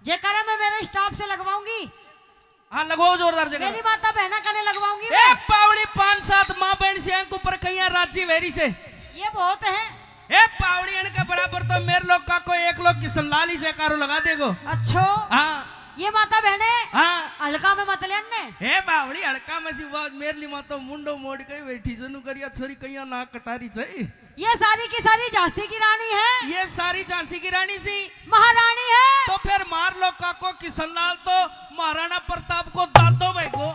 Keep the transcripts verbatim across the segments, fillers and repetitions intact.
जयकारा मैं मेरे स्टाफ से लगवाऊंगी। हाँ, लगवाओ जोरदार जयकारा। मेरी माता बहना कने लगवाऊंगी ए मैं। पावड़ी पांच सात माँ बहन से अंक ऊपर कईयां राजी वेरी से। ये बहुत है। ए पावड़ी इनके बराबर तो मेरे लोग का कोई एक लोग किशन लाल ही जयकारो लगा देगो। अच्छो। हाँ। ये माता बहने हाँ। हल्का में मत लेने। ए बावड़ी हल्का में सी बात मेरे लिए माँ तो मुंडो मोड़ के बैठी जनु करिया छोरी कईयां ना कटारी चाहिए। ये सारी की सारी झांसी की रानी है। ये सारी झांसी की रानी सी। महारानी है। तो फिर मार लो काको किशन लाल तो महाराणा प्रताप को दादो भाई को।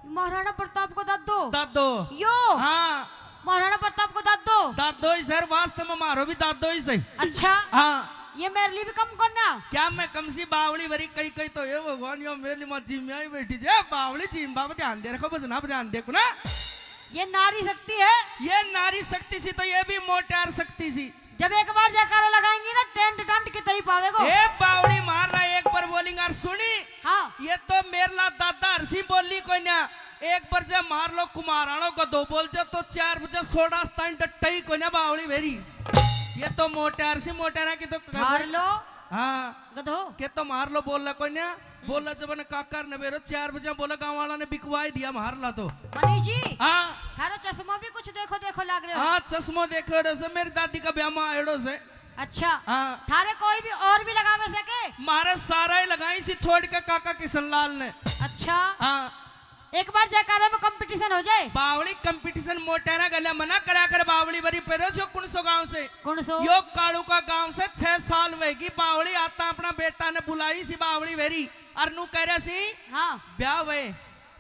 महाराणा प्रताप को दादो? दादो। यो? हाँ। महाराणा प्रताप को दादो? दादो ही सर, वास्तव में मारो भी दादो ही सही। अच्छा। हाँ। ये मेरे लिए भी कम करना। क्या मैं कम सी बावली भरी कई कई तो ये भगवान यो मेरे लिए माँ जिम्या ही बैठी जे बावली जिम बाबा ध्यान दे रखो बस ना ध्यान देखो ना। ये नारी शक्ति है। ये नारी शक्ति सी तो ये भी मोटार शक्ति सी। जब एक बार जयकारा लगाएंगी ना, टेंट टंट किते ही पावेगो। ए बावड़ी मार रहा, एक बार बोलिंग और सुनी। हाँ। ये तो मेरला दादा हरसी बोली कोई ना। एक बार जब मार लो कुमाराणो को दो बोल दो तो चार बजे सोडा स्थान टट्टा ही कोई ना बावड़ी भेरी। ये तो मोटार सी मोटारा की तो मार लो। हाँ। गधो। के तो मार लो बोल ला कोई ना। बोला जब ने काकर ने मेरो चार बजे बोला गांव वाला ने बिकवाई दिया मार ला तो। मनीष जी। हाँ। थारो चश्मा भी कुछ देखो देखो लाग रहे हो। हाँ, चश्मो देखो रहे से मेरी दादी का ब्याह में आयोड़ो से। अच्छा। हाँ। थारे कोई भी और भी लगावे से के? मारे सारा ही लगाई सी छोड़ के काका किशन लाल ने। अच्छा। हाँ। एक बार जयकारा में कंपटीशन हो जाए। बावली कंपटीशन मोटेरा गल्या मना करा कर बावली बरी पेरो छो कुण सो गांव से? कुण सो? यो कालू का गांव से छह साल वेगी बावली आता अपना बेटा ने बुलाई सी बावली वेरी। अर नू कह रहा सी, हाँ। ब्याह वे,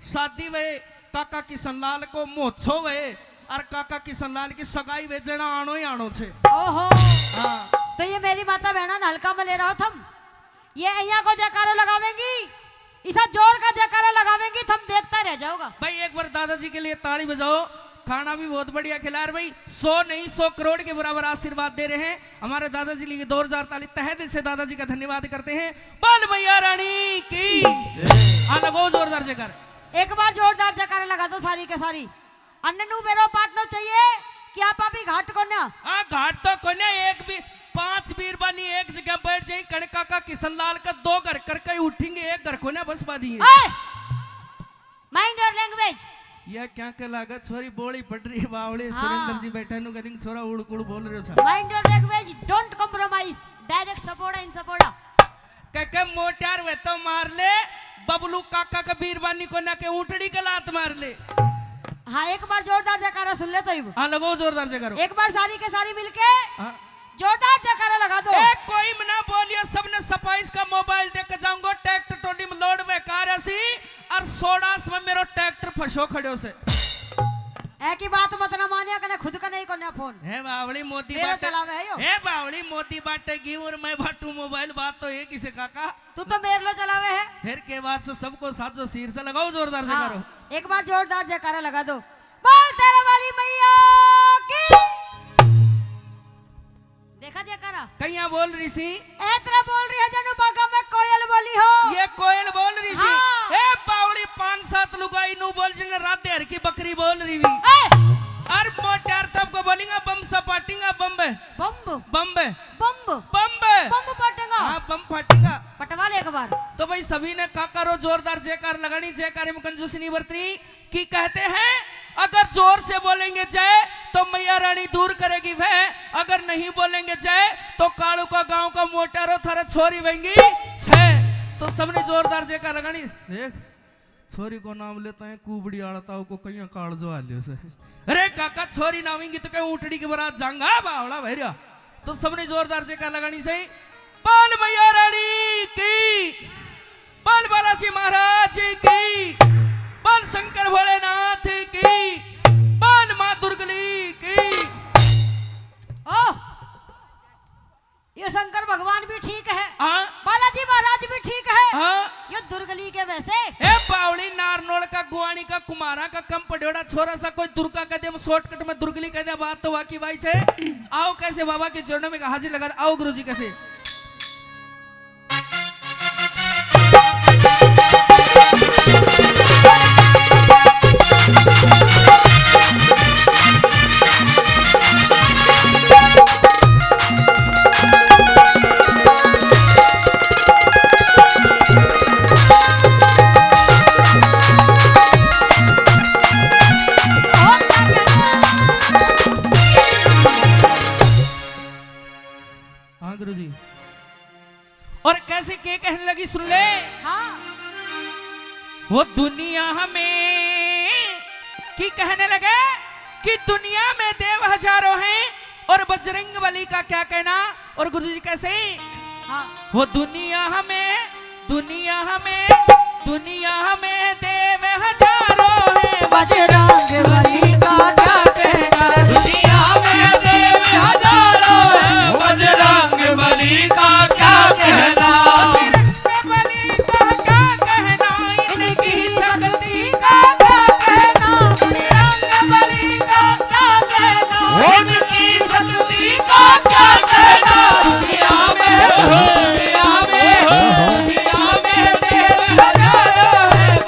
शादी वे, काका किशन लाल को मोछो वे, अर काका किशन लाल की सगाई वे, जना आणो ही आणो छे। ओहो। हाँ। तो ये मेरी माता बहना ने हल्का में ले रहा हो थम। ये अइया को जयकारो लगावेंगी, इसा जोर का जयकारा लगावेंगी, थम देखता रह जाओगा। भाई एक बार दादाजी के लिए ताली बजाओ। खाना भी बहुत बढ़िया खिला रहे भाई, सौ नहीं सौ करोड़ के बराबर आशीर्वाद दे रहे हैं हमारे दादाजी के लिए। जोरदार ताली, तहे दिल से दादाजी का धन्यवाद करते हैं। बोल मैया रानी की। हाँ, लगाओ जोरदार जयकार। एक बार जोरदार जयकारा लगा दो सारी के सारी। अन्नू मेरो पाटनो चाहिए कि आप अभी घाट कोन्या। हाँ, घाट तो कोन्या, एक भी पांच बीरबानी एक जगह बैठ जाई, कणका का किशन लाल का दो घर करके ही उठेंगे, एक घर कोन्या बस बादी है। ए! Mind your language। ये क्या के लागत छोरी बोली पड़ रही बावली। हाँ। सुरेंद्र जी बैठे नु कदिंग छोरा उड़ कुड़ बोल रहे हो छा। Mind your language, don't compromise। Direct सपोड़ा इन सपोड़ा। के के मोटार वे तो मार ले, बबलू काका के बीरबानी को ना के ऊंटड़ी के लात मार ले। हाँ, एक बार जोरदार जयकारा सुन ले तो इब। हाँ, लगाओ जोरदार जयकारो। एक बार सारी के सारी मिलके हाँ। जोरदार जयकारा लगा दो। ए, कोई मना बोलिए, सबने सफाइस का मोबाइल देके जाऊंगा, ट्रैक्टर टोली में लोड बेकार है सी, और सोडास में मेरो ट्रैक्टर फंसो खड़ो से। ऐ की बात मत ना मानिया कने खुद का नहीं कोन्या फोन। हे बावली मोदी मेरो बाटे, चलावे है यो। हे बावली मोदी बाटे गी और मैं बाटू मोबाइल, बात तो एक ही से काका। तू तो मेरलो चलावे है। फिर के बात से सबको साजो सीर से लगाओ जोरदार से हाँ, करो। एक बार जोरदार जयकारा लगा दो। बोल तेरे वाली मैया की। देखा जयकारा। कईयां बोल रही सी। ए तेरा बोल रही है जनु बागा में कोयल बोली हो। ये कोयल बोल रही सी। हाँ। ए पावड़ी पांच सात लुगाई नू बोल जिन्हें राधे हर की बकरी बोल रही भी। ए! अर मोटार तब को बोलेंगा बम सा पाटेंगा बम बे। बम। बम बे। बम। बम बे। बम पाटेंगा। हाँ, बम फाटेगा। पटवा ले एक बार। तो भाई सभी ने काकारो जोरदार जयकार लगानी, जयकारे में कंजूसी नहीं बरतनी। कि कहते हैं, अगर जोर से बोलेंगे जय तो मैया रानी दूर करेगी भय, अगर नहीं बोलेंगे जय तो कालू का गांव का मोटारो थारे छोरी वेंगी छे। तो सबने जोरदार जयकार लगानी। देख, छोरी को नाम लेता है कुबड़ी आला, ताऊ को कईयां कालजो आ लियो से। अरे काका, छोरी ना वेंगी तो कहीं ऊंटड़ी की बारात जांगा बावला भैरिया। तो सबने जोरदार जयकार लगानी सही। बोल मैया रानी की, बोल बालाजी महाराज की, बोल शंकर भोलेनाथ की, बोल माँ दुर्गली की। ओह, ये शंकर भगवान भी ठीक है, हाँ। बालाजी महाराज भी ठीक है, हाँ। ये दुर्गली के वैसे। ए बावली नारनोल का गुआनी का कुमारा का कम पड़ोड़ा छोरा सा कोई दुर्गा कह दे, हम शॉर्टकट में दुर्गली कह दे, बात तो वाकी भाई छे। आओ कैसे बाबा के चरणों में हाजिर लगा, आओ गुरुजी कैसे। कहने लगी, सुन ले। हाँ। वो दुनिया में की कहने लगे कि दुनिया में देव हजारों हैं और बजरंग बली का क्या कहना। और गुरु जी कैसे? हाँ। वो दुनिया में, दुनिया में, दुनिया में देव हजारों हैं, बजरंग बली का क्या कहना। दुनिया में देव हजारों हैं, बजरंग बली का क्या कहना। बजरंग बली का क्या कहना, इनकी शक्ति का क्या कहना, बजरंग बली का क्या कहना, उनकी शक्ति का क्या कहना। दुनिया में, दुनिया में, दुनिया में देव हजारों हैं,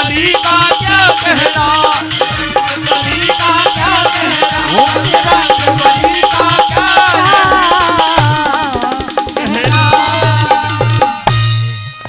दी का क्या कहना,